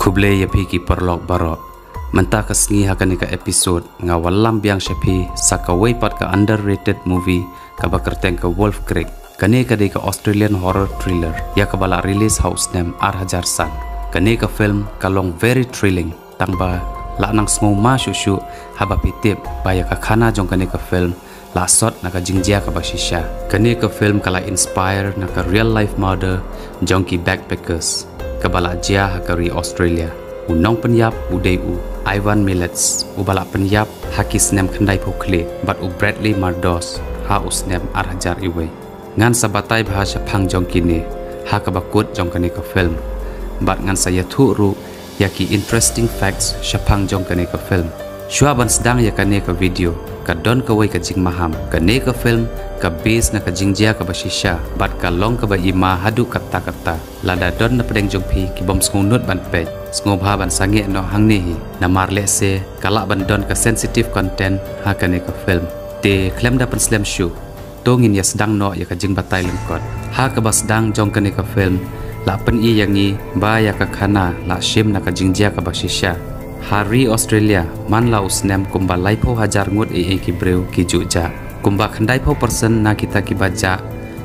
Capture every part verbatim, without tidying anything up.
Khublei ïa phi ki paralok baroh. Mynta ka sngi ha kane ka episode nga wallam biang sha phi sa kawei pat ka underrated movie kaba kyrteng ka Wolf Creek. Kane ka dei ka Australian horror thriller ïa kaba la release ha u snem ar hajar san. Kane ka film ka long very thrilling, tang ba lah nang sngewma shuh shuh haba phi tip ba ïa ka khana jong kane ka film la sot na ka jingjia kaba shisha. Kane ka film ka la inspire na ka real life murder jong ki backpackers kaba la jia ha ka ri Australia. U nongpynïap u dei u Ivan Miletz, uba la pynïap ha ki snem khyndai phew khlieh, bad u Bradley Mardos ha u snem ar hajar wei. Ngan sa batai bha shaphang jong kine ha kaba kut jong kane ka film, bad ngan sa ïathuh ruh ïa ki interesting facts shaphang jong kane ka film. Shuwa ban sdang ïa kane ka video, ka don kawei ka jingmaham. Kane ka film ka base na ka jingjia kaba shisha bad ka long kaba ima haduh katta katta. Lada don na pdeng jong phi ki bym sngewnud ban peit, sngewbha ban sangeh noh hangne hi, namar lehse ka lah ban don ka sensitive content ha kane ka film. Te khlem da pynslem shuh, to ngin ïa sdang noh ïa ka jingbatai lyngkot. Ha kaba sdang jong kane ka film la pyni ïa ngi ba ïa ka khana la shim na ka jingjia kaba shisha. Ha ri Australia man la u snem kumba laiphew hajar ngut ei ei ki briew ki ju jah. Kumba khyndai phew percent na kita kiba jah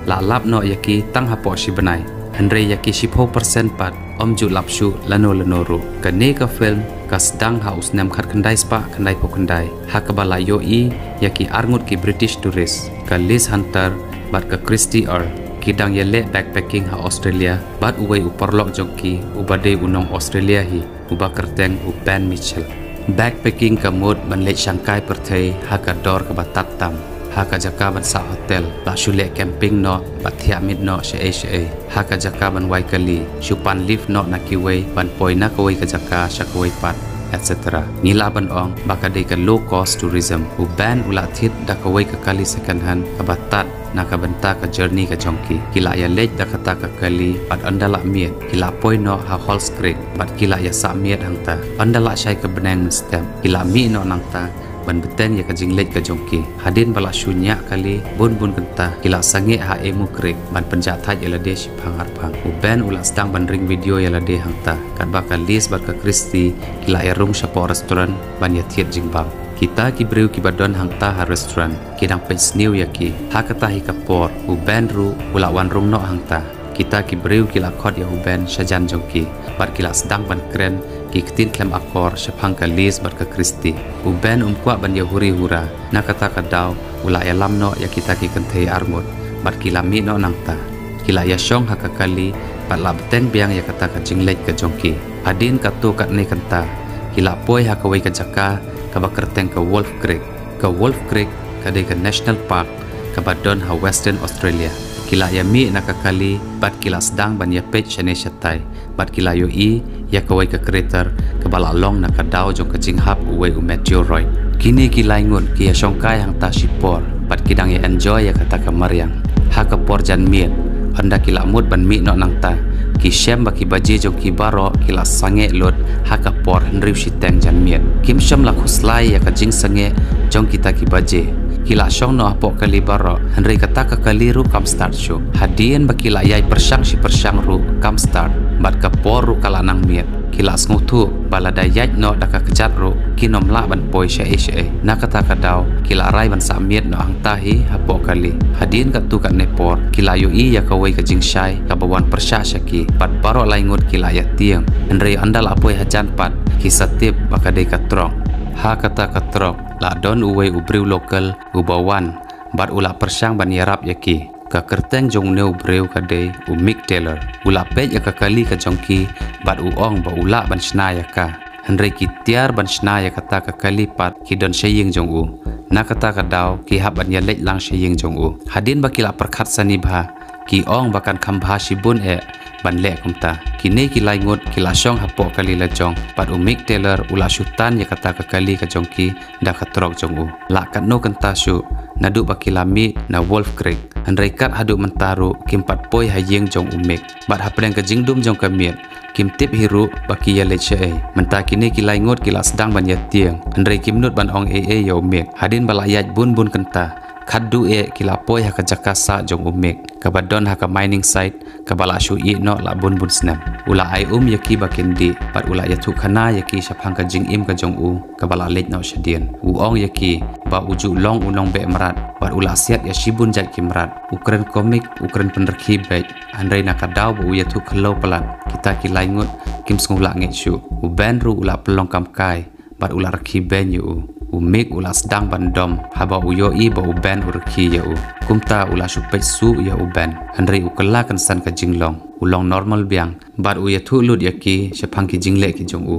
la lap noh ïa ki tang hapoh shi bnai, hynrei ïa ki shiphew percent pat ym ju lap shuh lano lano ruh. Kane ka film ka sdang ha u snem khatkhyndai spah khyndai phew khyndai, ha kaba la ïohi ïa ki arngut ki British tourist, ka Liz Hunter bad ka Christy Earle, ki dang ïaleh backpacking ha Australia bad uwei u paralok jong ki uba dei u nong Australia hi, uba kyrteng u Ben Mitchell. Backpacking ka mut ban leit shangkai pyrthei ha ka dor kaba tad tam, ha ka jaka ban sah hotel, la shu leh camping noh bad thiah miet noh shaei shaei, ha ka jaka ban wai kali, shu pan lift noh na kiwei ban poi na kawei ka jaka sha kawei pat, et cetera. Ngi lah ban ong ba ka dei ka low cost tourism. U Ben u la thied da kawei ka kali second hand kaba tad na ka bynta ka journey ka jong ki. Ki la ïaleit da kata ka kali bad ynda la miet ki la poi noh ha Halls Creek bad ki la ïasah miet hangta. Ynda la shai ka bneng mynstep ki la mih noh nangta ban bteng ïa ka jingleit ka jong ki. Hadien ba la shu ñiah kali bun bun kynta, ki la sangeh ha Emu Creek ban pynjah thait ïa lade shiphang arphang. U Ben u la sdang ban ring video ïa lade hangta, katba ka Liz bad ka Christy ki la ïarung shapoh restaurant ban ïathied jingbam. Kita ki briew kiba don hangta ha restaurant ki dang peit sniew ïa ki. Ha kata hi ka por u Ben ruh u la wan rung noh hangta. Kita ki briew ki la khot ïa u Ben shajan jong ki bad ki la sdang ban kren ki ktien khlem akor shaphang ka Liz bad ka Christy. U Ben um kwah ban ïa huri hura, na kata ka daw u la ïalam noh ïa kita ki kynthei arngut bad ki la mih noh nangta. Ki la ïashong ha ka kali bad la bteng biang ïa kata ka jingleit ka jong ki. Hadien katto katne kynta ki la poi ha kawei ka jaka kaba kyrteng ka Wolf Creek. Ka Wolf Creek ka dei ka national park kaba don ha Western Australia. Ki la ïamih na ka kali bad ki la sdang ban ïapeit shane shatai bad ki la ïohi ïa kawei ka crater kaba la long na ka daw jong ka jinghap uwei u meteoroid. Kine ki lai ngut ki ïashongkai hangta shipor bad ki dang ïa enjoy ïa kata ka mariang. Ha ka por janmiet, ynda ki la mut ban mih noh nangta, ki shem ba ki baje jong ki baroh ki la sangeh lut ha ka por hynriew shiteng janmiet. Kim shym la khuslai ïa ka jingsangeh jong kita ki baje. Ki la shong noh hapoh kali baroh, hynrei kata ka kali ruh kam start shuh. Hadien ba ki la ïai pyrshang shi pyrshang ruh kam start, bad ka por ruh ka la nang miet. Ki la sngewthuh ba lada ïaid noh da ka kjat ruh kin ym lah ban poi shaei shaei. Na kata ka daw ki la rai ban sah miet noh hangta hi hapoh kali. Hadien katto katne por ki la ïohi ïa kawei ka jingshai kaba wan pyrshah sha ki bad baroh lai ngut ki la ïatieng. Hynrei ynda la poi hajan pat ki sa tip ba ka dei ka trok. Ha kata ka trok la don uwei u briew local uba wan bad u la pyrshang ban ïarap ïa ki. Ka kyrteng jong une u briew ka dei u Mick Taylor. U la peit ïa ka kali ka jong ki bad u ong ba u lah ban shna ïa ka. Hynrei ki tiar ban shna ïa kata ka kali pat ki don sha ïing jong u. Na kata ka daw ki hap ban ïaleit lang sha ïing jong u. Hadien ba ki la pyrkhat sani bha, ki ong ba kan kham bha shibun eh ban leh kumta. Kine ki lai ngut ki la shong hapoh kali lajong bad u Mick Taylor u la shu tan ïa kata ka kali ka jong ki da ka trok jong u. La katno kynta shuh naduh ba ki la mih na Wolf Creek, hynrei kat haduh mynta ruh kim pat poi ha ïing jong u Mick. Bad hapdeng ka jingdum jong ka miet kim tip hi ruh ba ki ïaleit shaei. Mynta kine ki lai ngut ki la sdang ban ïatieng, hynrei kim nud ban ong ei ei ïa u Mick. Hadien ba la ïaid bun bun kynta, khatduh eh ki la poi ha ka jaka sah jong u Mick kaba don ha ka mining site kaba la shu ïeh noh la bun bun snem. U la ai um ïa ki ba kin dih, bad u la ïathuh khana ïa ki shaphang ka jingim ka jong u, kaba la leit noh shadien. U ong ïa ki, ba u ju long u nongbeh mrad, bad u la siat ïa shibun jait ki mrad. U kren komik, u kren pynrkhie beit, hynrei na ka daw ba u ïathuh khyllew palat, kita ki lai ngut, kim sngew lah ngeit shuh. U Ben ruh u la pynlong kam kai, bad u la rkhie beiñ ïa u. U Mik u la sdang ban dom, haba u ïohi ba u Ben u rkhie ïa u. Kumta u la shu peit shuh ïa u Ben. Hynrei u kylla kynsan ka jinglong. U long normal biang. Bad u ïathuh lut ïa ki, shaphang ki jingleh ki jong u.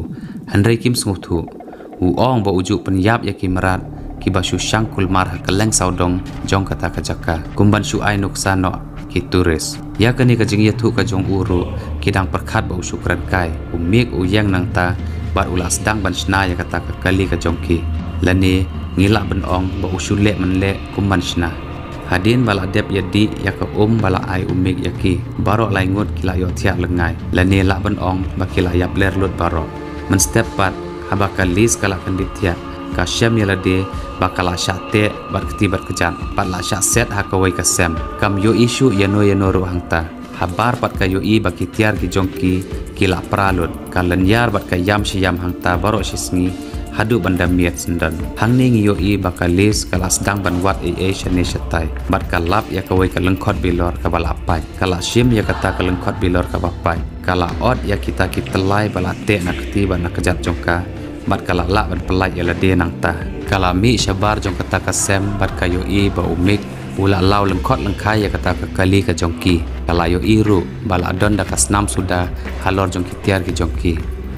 Hynrei kim sngewthuh. U ong ba u ju pynïap ïa ki mrad, kiba shu shang kulmar ha kylleng sawdong, jong kata ka jaka. Kum ban shu ai nuksa noh, ki tourist. Ïa kane ka jingïathuh ka jong u ruh, ki dang pyrkhat ba u shu kren kai. U Mik u ïeng nangta, bad u la sdang ban shna ïa kata ka kali ka jong ki. Lane, ngi lah ban ong, ba u shu leh mynleh, kum ban shna. Hadien ba la dep ïa dih ïa ka um ba la ai u Mik ïa ki. Baroh lai ngut ki la ïohthiah lyngngai. Lane lah ban ong, ba ki la ïapler lut baroh. Mynstep pat, haba ka Liz ka la kyndit thiah. Ka shem ïa lade, ba ka la shah teh, bad kti bad kjat. Bad la shah set ha kawei ka sem. Kam ïohi shuh ïano ïano ruh hangta. Habar pat ka ïohi ba ki tiar ki jong ki, ki la pra lut. Ka lyniar bad ka ïam shi ïam hangta baroh shi sngi, haduh ban da miet syndon. Hangne ngi ïohi ba ka Liz ka la sdang ban wad ei ei shane shatai. Bad ka lap ïa kawei ka lyngkhot bilor kaba la pait. Ka la shim ïa kata ka lyngkhot bilor kaba pait. Ka la ot ïa kita ki tyllai ba la teh na kti bad na kjat jong ka. Bad ka la lah ban pyllait ïa lade nangta. Ka la mih shabar jong kata ka sem bad ka ïohi ba u Mik u la law lyngkhot lyngkhai ïa kata ka kali ka jong ki. Ka la ïohi ruh, ba la don da ka snam suda, halor jong ki tiar ki jong ki.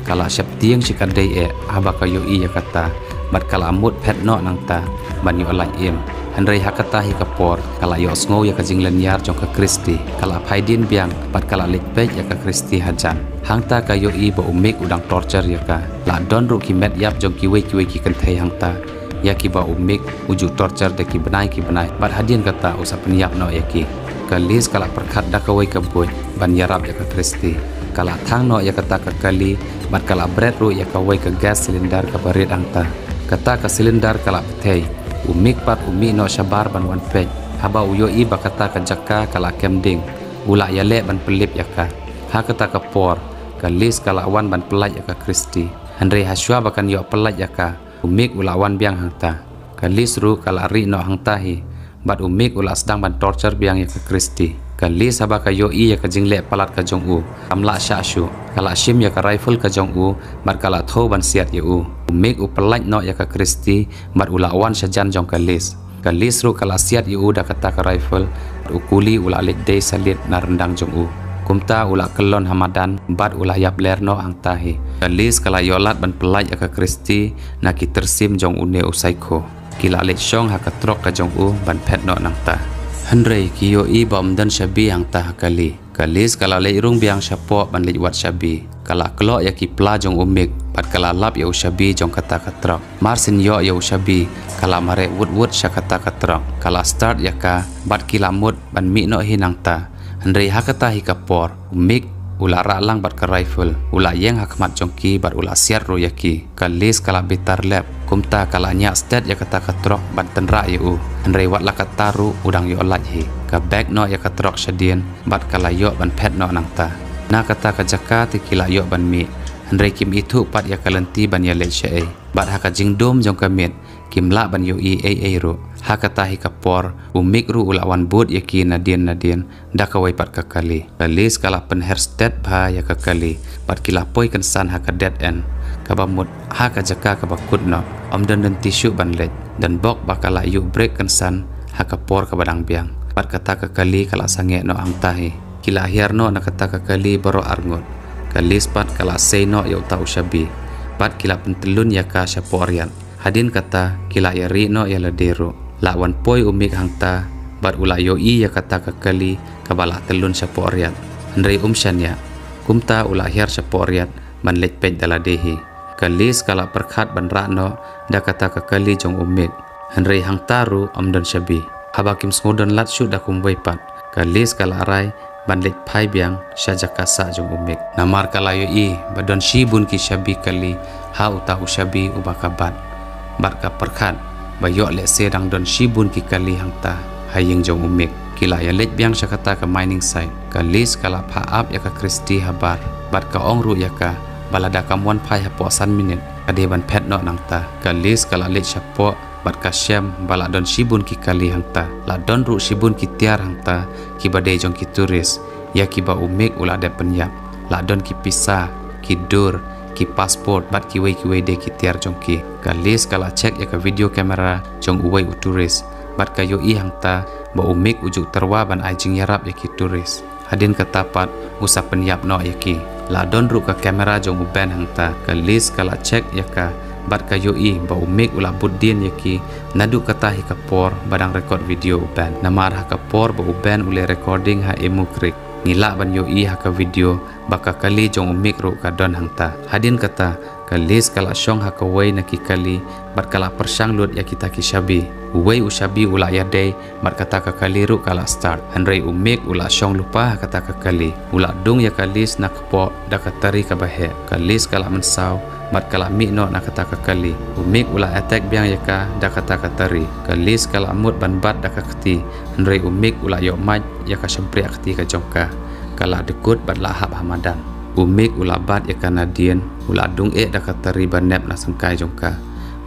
Ka la sheptieng shi ka dei eh, haba ka ïohi ïa kata. Bad ka la mut phet noh nangta, ban ïoh lait im. Hynrei ha kata hi ka por, ka la ïohsngew ïa ka jinglyniar jong ka Christy. Ka la phai dien biang, bad ka la leit peit ïa ka Christy hajan. Hangta ka ïohi ba u Mik u dang torture ïa ka. La don ruh ki met ïap jong kiwei kiwei ki kynthei hangta. Ïa kiba u Mik, u ju torture da ki bnai ki bnai. Bad hadien kata u sa pynïap noh ïa ki. Ka Liz ka la pyrkhat da kawei ka buit, ban ïarap ïa ka Christy. Ka la thang noh ïa kata ka kali, bad ka la bret ruh ïa kawei ka gas cylinder kaba rit hangta. Kata ka cylinder ka la pyrthei. U Mik pat u mih noh shabar ban wan peit. Haba u ïohi ba kata ka jaka ka la kem ding. U la ïaleh ban pynlip ïa ka. Ha kata ka por, ka Liz ka la wan ban pyllait ïa ka Christy. Hynrei hashwa ba kan ïoh pyllait ïa ka, u Mik u la wan biang hangta. Ka Liz ruh ka la rieh noh hangta hi. Bad u Mik u la sdang ban torture biang ïa ka Christy. Ka Liz haba ka ïohi ïa ka jingleh palat ka jong u. Kam lah shah shuh. Ka la shim ïa ka rifle ka jong u. Bad ka la thew ban siat ïa u. U Mik u pyllait noh ïa ka Christy. Bad u la wan shajan jong ka Liz. Ka Liz ruh ka la siat ïa u da kata ka rifle. Bad u kuli u la leit dei salit na ryndang jong u. Kumta u la kyllon ha madan. Bad u la ïapler noh hangta hi. Ka Liz ka la ïoh lad ban pyllait ïa ka Christy. Na ki tyrsim jong une u psycho. Ki la leit shong ha ka trok ka jong u ban phet noh nangta. Hynrei ki ïohi ba ym don shabi hangta ha kali. Ka Liz ka la leit rung biang shapoh ban leit wad shabi. Ka la kloh ïa ki pla jong u Mik, bad ka la lap ïa u shabi jong kata ka trok. Mar syn ïoh ïa u shabi, ka la mareh wut wut sha kata ka trok. Ka la start ïa ka, bad ki la mut ban mih noh hi nangta. Hynrei ha kata hi ka por, u Mik, u la rah lang bad ka rifle, u la ïeng ha khmat jong ki bad u la siat ruh ïa ki. Ka Liz ka la bitar lep, kumta ka la ñiah stet ïa kata ka trok ban tynrah ïa u. Hynrei wat la katta ruh u dang ïoh lait hi. Ka back noh ïa ka trok shadien, bad ka la ïoh ban phet noh nangta. Na kata ka jaka te ki la ïoh ban mih. Hynrei kim ithuh pat ïa ka lynti ban ïaleit shaei. Bad ha ka jingdum jong ka miet, kim lah ban ïohi ei ei ruh. Ha kata hi ka por, u Mik ruh u la wan bud ïa ki nadien nadien, da kawei pat ka kali. Ka Liz ka la pynher stet bha ïa ka kali, bad ki la poi kynsan ha ka dead end. Kaba mut ha ka jaka kaba kut noh, ym don lynti shuh ban leit. Donbok ba ka la ïuh brake kynsan, ha ka por kaba dang biang. Bad kata ka kali ka la sangeh noh hangta hi. Ki la hiar noh na kata ka kali baroh arngut. Ka Liz pat ka la sei noh ïa uta u shabi. Bad ki la pyntyllun ïa ka shapoh riat. Hadien kata, ki la ïa rieh noh ïa lade ruh. La wan poi u Mik hangta, bad u la ïohi ïa kata ka kali, kaba la tyllun shapoh riat. Hynrei um shaniah. Kumta u la hiar shapoh riat, ban leit peit da lade hi. Ka Liz ka la pyrkhat ban rah noh, da kata ka kali jong u Mik. Hynrei hangta ruh ym don shabi. Haba kim sngewdon lad shuh da kumwei pat. Ka Liz ka la rai, ban leit phai biang, sha jaka sah jong u Mik. Namar ka la ïohi, ba don shibun ki shabi kali, ha uta u shabi uba ka bat. Bad ka pyrkhat, ba ïoh lehse dang don shibun ki kali hangta, ha ïing jong u Mik. Ki la ïaleit biang sha kata ka mining site. Ka Liz ka la phah ap ïa ka Christy habar bad ka ong ruh ïa ka ba lada kam wan phai hapoh san minit ka dei ban phet noh nangta. Ka Liz ka la leit shapoh bad ka shem ba la don shibun ki kali hangta. La don ruh shibun ki tiar hangta kiba dei jong ki tourist ïa kiba u Mick u la dep pynïap. La don ki pisa, ki dur, ki passport bad kiwei kiwei de ki tiar jong ki. Ka Liz ka la check ïa ka video camera jong uwei u tourist bad ka ïohi hangta ba u Mick u ju tyrwa ban ai jingïarap ïa ki tourist. Hadien kata pat u sa pynïap noh ïa ki. La don ruh ka kamera jong u Ben hangta. Ka Liz ka la check ïa ka bad ka ïohi ba u Mick u la bud dien ïa ki. Naduh kata hi ka por ba dang record video u Ben. Namar ha ka por ba u Ben u leh recording ha Emu Creek, ngi lah ban ïohi ha ka video ba ka kali jong u Mick ruh ka don hangta. Hadien kata ka Liz ka la shong ha kawei na ki kali bad ka la pyrshang lut ïa kita ki shabi. Uwei u shabi u la ïadei bad kata ka kali ruh ka la start. Hynrei u Mick u la shong lypa ha kata ka kali. U la dung ïa ka Liz na kpoh da ka tari kaba heh. Ka Liz ka la mynsaw bad ka la mih noh na kata ka kali. U Mick u la attack biang ïa ka da kata ka tari. Ka Liz ka la mut ban bat da ka kti. Hynrei u Mick u la ïoh mait ïa ka shympriah kti ka jong ka. Ka la dkut bad la hap ha madan. U Mick u la bat ïa ka nadien, u la dung eh da ka tari ba nep na syngkai jong ka.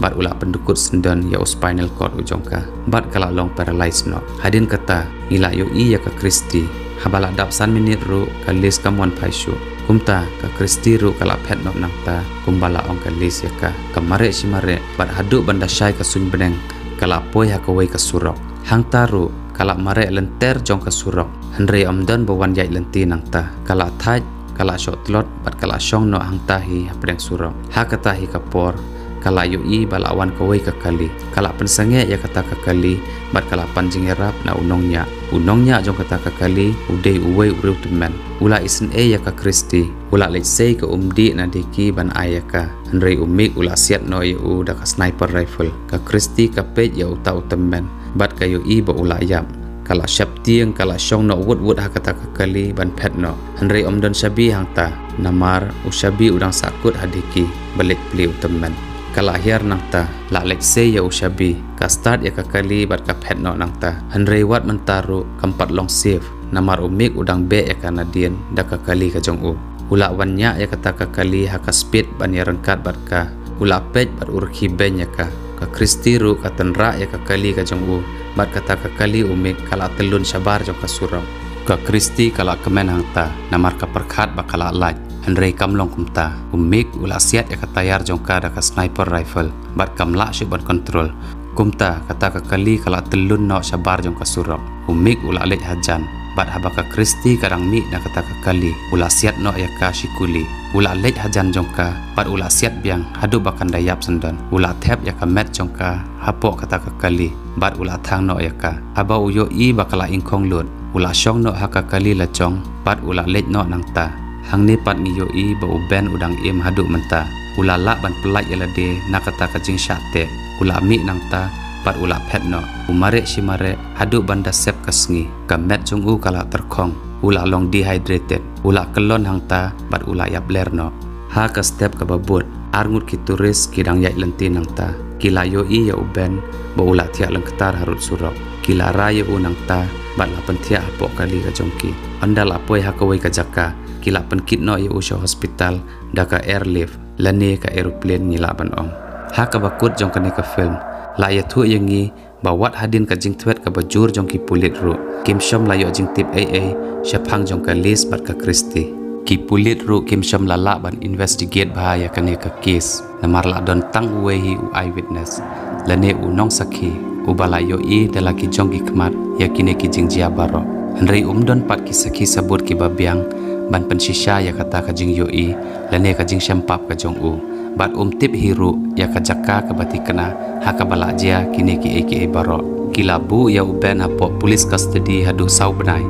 Bad u la pyndkut syndon ïa u spinal cord u jong ka. Bad ka la long paralyzed noh. Hadien kata ngi la ïohi ïa ka Christy. Haba la dap san minit ruh ka Liz kam wan phai shuh. Kumta ka Christy ruh ka la phet noh nangta kumba la ong ka Liz ïa ka. Ka mareh shi mareh bad haduh ban da shai ka suiñ bneng ka la poi ha kawei ka surok. Hangta ruh ka la mareh lynter jong ka surok. Hynrei ym don ba wan ïaid lynti nangta. Ka la thait, ka la shoh tlot bad ka la shong noh hangta hi hapdeng surok. Ha kata hi ka por ka la ïohi ba la wan kawei ka kali. Ka la pynsangeh ïa kata ka kali bad ka la pan jingïarap na u nongñiah. U nongñiah jong kata ka kali u dei uwei u briew tymmen. U la isynei ïa ka Christy. U la leit sei ka umdih na deki ban ai ïa ka. Hynrei u Mick u la siat noh ïa u da ka sniper rifle. Ka Christy ka peit ïa uta u tymmen bad ka ïohi ba u la ïap. Ka la sheptieng, ka la shong noh wut wut ha kata ka kali ban phet noh. Hynrei ym don shabi hangta namar u shabi u dang sahkut ha deki ba leit plie u tymmen. Ka la hiar nangta, la leit sei ïa u shabi. Ka start ïa ka kali bad ka phet noh nangta. Hynrei wat mynta ruh kam pat long safe. Namar u Mick u dang beh ïa ka nadien da ka kali ka jong u. U la wan ñiah ïa kata ka kali ha ka speed ban ïaryngkat bad ka. U la peit bad u rkhie beiñ ïa ka. Ka Christy ruh ka tynrah ïa ka kali ka jong u bad kata ka kali u Mick ka la tyllun shabar jong ka surok. Ka Christy ka la kmen hangta namar ka pyrkhat ba ka la lait. Hynrei kam long kumta. U Mick u la siat ïa ka tayar jong ka da ka sniper rifle bad kam lah shuh ban kontrol. Kumta kata ka kali ka la tyllun noh shabar jong ka surok. U Mick u la leit hajan bad haba ka Christy ka dang mih na kata ka kali u la siat noh ïa ka shi kuli. U la leit hajan jong ka bad u la siat biang haduh ba kan da ïap syndon. U la thep ïa ka met jong ka hapoh kata ka kali bad u la thang noh ïa ka. Haba u ïohi ba ka la ingkhong lut u la shong noh ha ka kali la jong bad u la leit noh nangta. Hangne pat ngi ïohi ba u Ben u dang im haduh mynta. U la lah ban pyllait ïa lade na kata ka jingshah teh. U la mih nangta bad u la phet noh. U mareh shi mareh haduh ban da sep ka sngi. Ka met jong u ka la tyrkhong. U la long dehydrated. U la kyllon hangta bad u la ïap ler noh. Ha ka step kaba bud arngut ki tourist ki dang ïaid lynti nangta. Ki la ïohi ïa u Ben ba u la thiah lyngktar harud surok. Ki la rai ïa u nangta bad la pynthiah hapoh kali ka jong ki. Ynda la poi ha kawei ka jaka ki la pynkit noh ïa u sha hospital da ka airlift lane ka aeroplane ngi lah ban ong. Ha kaba kut jong kane ka film la ïathuh ïa ngi ba wat hadien ka jingthwet kaba jur jong ki pulit ruh kim shym la ïoh jingtip ei ei shaphang jong ka Liz bad ka Christy. Ki pulit ruh kim shym la lah ban investigate bha ïa kane ka case namar la don tang uwei hi u eyewitness lane u nongsakhi uba la ïohi da la ki jong ki khmat ïa kine ki jingjia baroh. Hynrei um don pat ki sakhi sabut kiba biang ban pynshisha ïa kata ka jingïohi lane ka jingshem pap ka jong u. Bad um tip hi ruh ïa ka jaka kaba thikna ha kaba la jia kine kiei kiei baroh. Ki la buh ïa u Ben hapoh police custody haduh saw bnai.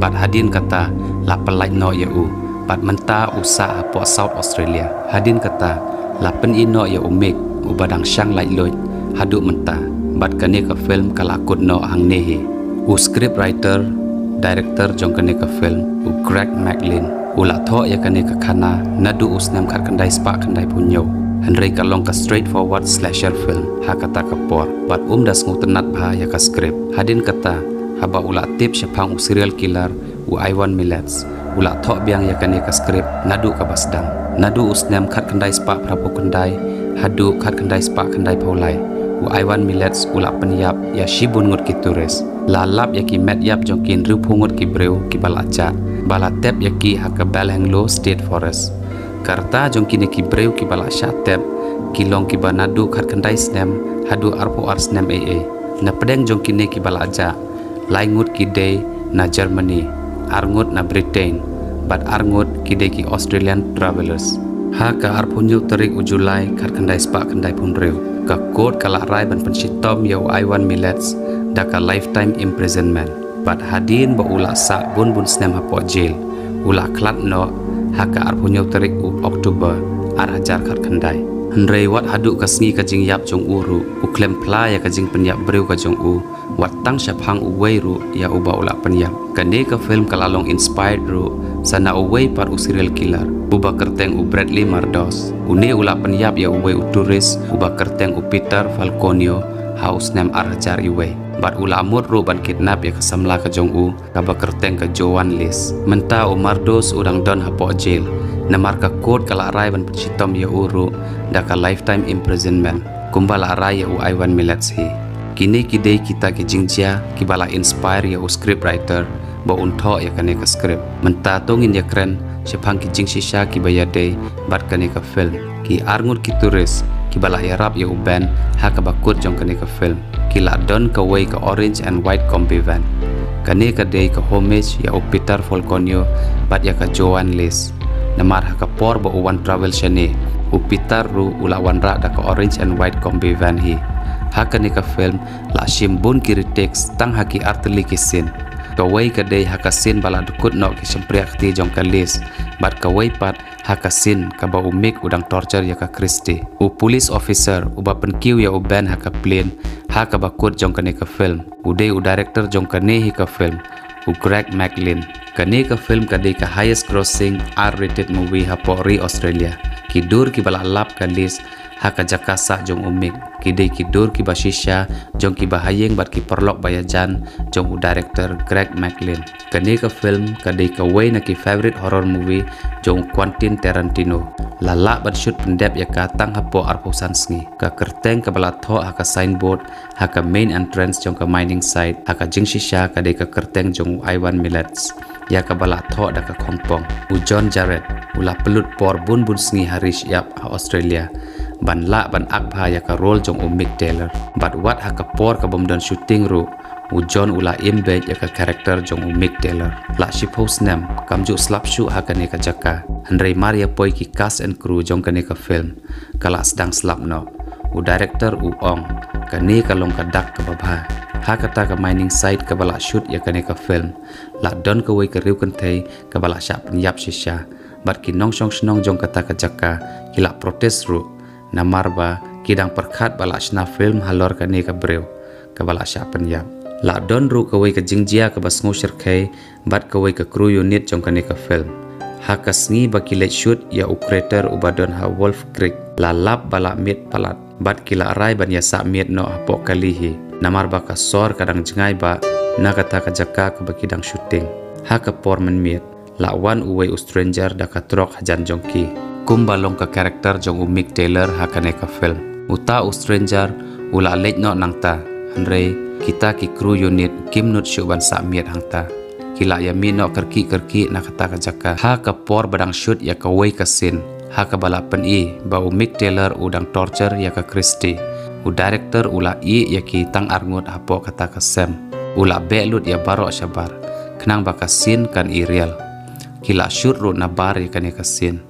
Bad hadien kata la pyllait noh ïa u. Bad mynta u sah hapoh South Australia. Hadien kata la pyni noh ïa u Mick uba dang shang laitluid haduh mynta. Bad kane ka film ka la kut noh hangne hi. U script writer, director jong kane ka film u Craig Melin u la thoh ïa kane ka khana naduh u snem khatkhyndai spah khyndaiphew hynñiew. Hynrei ka long ka straightforward slasher film ha kata ka por bad um da sngewtynnat bha ïa ka script. Hadien kata Haba u la tip shaphang u serial killer, u Ivan Milets, u la thoh biang ïa kane ka script naduh kaba sdang. Naduh u snem khatkhyndai spah phra phew khyndai haduh khatkhyndai spah khyndai phew lai, u Ivan Milets u la pynïap ïa shibun ngut ki tourist. La lap ïa ki met ïap jong ki hynriew phew ngut ki briew kiba la jah, ba la tep ïa ki ha ka Balhanglo State Forest. Ka rta jong kine ki briew kiba la shah tep ki long kiba naduh khatkhyndai snem haduh arphew ar snem ei ei. Na pdeng jong kine kiba la jah, lai ngut ki dei na Germany, ar ngut na Britain, bad ar ngut ki dei ki Australian travelers. Ha ka arphew hynñiew tarik u July khatkhyndai spah khyndai phew hynriew, ka court ka la rai ban pynshitom ïa u Ivan Milets da ka lifetime imprisonment. Bad hadien ba u la sah bun bun snem hapoh jail, u la khlad noh ha ka arphew hynñiew tarik u October ar hajar khatkhyndai. Hynrei wat haduh ka sngi ka jingïap jong u ruh, u khlem phla ïa ka jingpynïap briew ka jong u, wat tang shaphang uwei ruh ïa uba u la pynïap. Kane ka film ka la long inspired ruh sa na uwei pat u serial killer uba kyrteng u Bradley Mardos. Une u la pynïap ïa uwei u tourist uba kyrteng u Peter Falconio ha u snem ar hajar iwei. Bad u la mut ruh ban kidnap ïa ka samla ka jong u kaba kyrteng ka Joan Liz. Mynta u Mardos u dang don hapoh jail, namar ka court ka la rai ban pynshitom ïa u ruh da ka lifetime imprisonment, kumba la rai ïa u Ivan Milets hi. Kine ki dei kita ki jingjia kiba la inspire ïa u script writer ba un thoh ïa kane ka script. Mynta to ngin ïakren shaphang ki jingshisha kiba ïadei bad kane ka film. Ki arngut ki tourist kiba la ïarap ïa u Ben ha kaba kut jong kane ka film, ki la don kawei ka orange and white Kombi van. Kane ka dei ka homage ïa u Peter Falconio bad ïa ka Joan Liz. Namar ha ka por ba u wan travel shane, u Peter ruh u la wanrah da ka orange and white Kombi van hi. Ha kane ka film la shim bun ki retakes tang ha ki artylli ki scene. Kawei ka dei ha ka scene ba la dkut noh ki shympriahkti jong ka Liz, bad kawei pat ha ka scene kaba u Mick u dang torture ïa ka Christy. U police officer uba pynkiew ïa u Ben ha ka plane ha kaba kut jong kane ka film u dei u director jong kane hi ka film, u Greg McLean. Kane ka film ka dei ka highest grossing R rated movie hapoh ri Australia. Ki dur kiba la lap ka Liz ha ka jaka sah jong u Mick ki dei ki dur kiba shisha jong kiba ha ïing bad ki paralok ba ïajan jong u director Greg McLean. Kane ka film ka dei kawei na ki favourite horror movie jong u Quentin Tarantino. La lah ban shoot pyndep ïa ka tang hapoh arphew san sngi. Ka kyrteng kaba la thoh ha ka signboard ha ka main entrance jong ka mining site ha ka jingshisha ka dei ka kyrteng jong u Ivan Milets, ïa kaba la thoh da ka khongpong. U John Jarratt u la pynlut por bun bun sngi ha ri shyiap ha Australia ban lah ban act bha ïa ka role jong u Mick Taylor. Bad wat ha ka por kabym don shooting ruh, u John u la im beit ïa ka character jong u Mick Taylor. La shiphew snem kam ju slap shuh ha kane ka jaka, hynrei mar ïa poi ki cast and crew jong kane ka film, ka la sdang slap noh. U director u ong, kane ka long ka dak kaba bha. Ha kata ka mining site kaba la shoot ïa kane ka film, la don kawei ka riewkynthei kaba la shah pynïap shisha, bad ki nongshong shnong jong kata ka jaka ki la protest ruh, namar ba ki dang pyrkhat ba la shna film halor kane ka briew kaba la shah pynïap. La don ruh kawei ka jingjia kaba sngewshyrkhei bad kawei ka crew unit jong kane ka film. Ha ka sngi ba ki leit shoot ïa u crater uba don ha Wolf Creek, la lap ba la miet palat, bad ki la rai ban ïasah miet noh hapoh kali hi, namar ba ka sor ka dang jngai ba na kata ka jaka kaba ki dang shooting. Ha ka por mynmiet, la wan uwei u stranger da ka trok hajan jong ki, kumba long ka character jong u Mick Taylor ha kane ka film. Uta u stranger u la leit noh nangta, hynrei kita ki crew unit kim nud shuh ban sah miet hangta. Ki la ïa mih noh kyrkieh kyrkieh na kata ka jaka. Ha ka por ba dang shoot ïa kawei ka scene, ha kaba la pyni ba u Mick Taylor u dang torture ïa ka Christy, u director u la ïeh ïa ki tang arngut hapoh kata ka sem. U la beh lut ïa baroh shabar khnang ba ka scene kan i real. Ki la shoot ruh na bar ïa kane ka scene.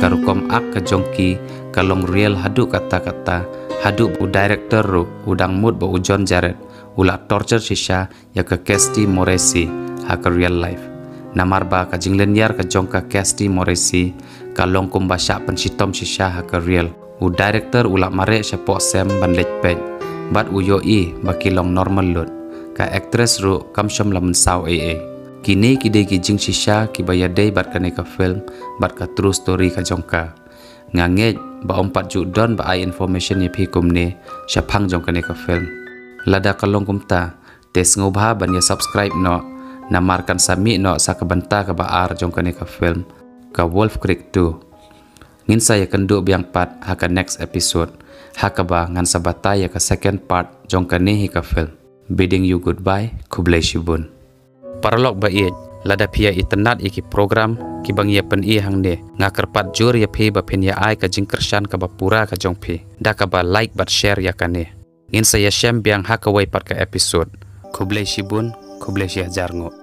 Ka rukom act ka jong ki ka long real haduh katta katta, haduh u director ruh u dang mut ba u John Jarratt u la torture shisha ïa ka Kirstie Morrissey ha ka real life. Namar ba ka jinglynñiar ka jong ka Kirstie Morrissey ka long kumba shah pynshitom shisha ha ka real. U director u la mareh shapoh sem ban leit peit, bad u ïohi ba ki long normal lut. Ka actress ruh kam shym la mynsaw ei ei. Kine ki dei ki jingshisha kiba ïadei bad kane ka film bad ka true story ka jong ka. Nga ngeit ba ym pat ju don ba ai information ïa phi kumne shaphang jong kane ka film. Lada ka long kumta, Te sngewbha ban ïa subscribe noh, namar kan sa mih noh sa ka bynta kaba ar jong kane ka film, ka Wolf Creek two. Ngin sa ïa kynduh biang pat ha ka next episode, ha kaba ngan sa batai ïa ka second part jong kane hi ka film. Bidding you goodbye, khublei shibun. Paralok ba ïeit, lada phi ïa itynnad ïa ki program kiba ngi ïa pyni hangne, nga kyrpad jur ïa phi ba phin ïa ai ka jingkyrshan kaba pura ka jong phi da kaba like bad share ïa kane. Ngin sa ïa shem biang ha kawei pat ka episode. Khublei shibun, khublei shihajar nguh.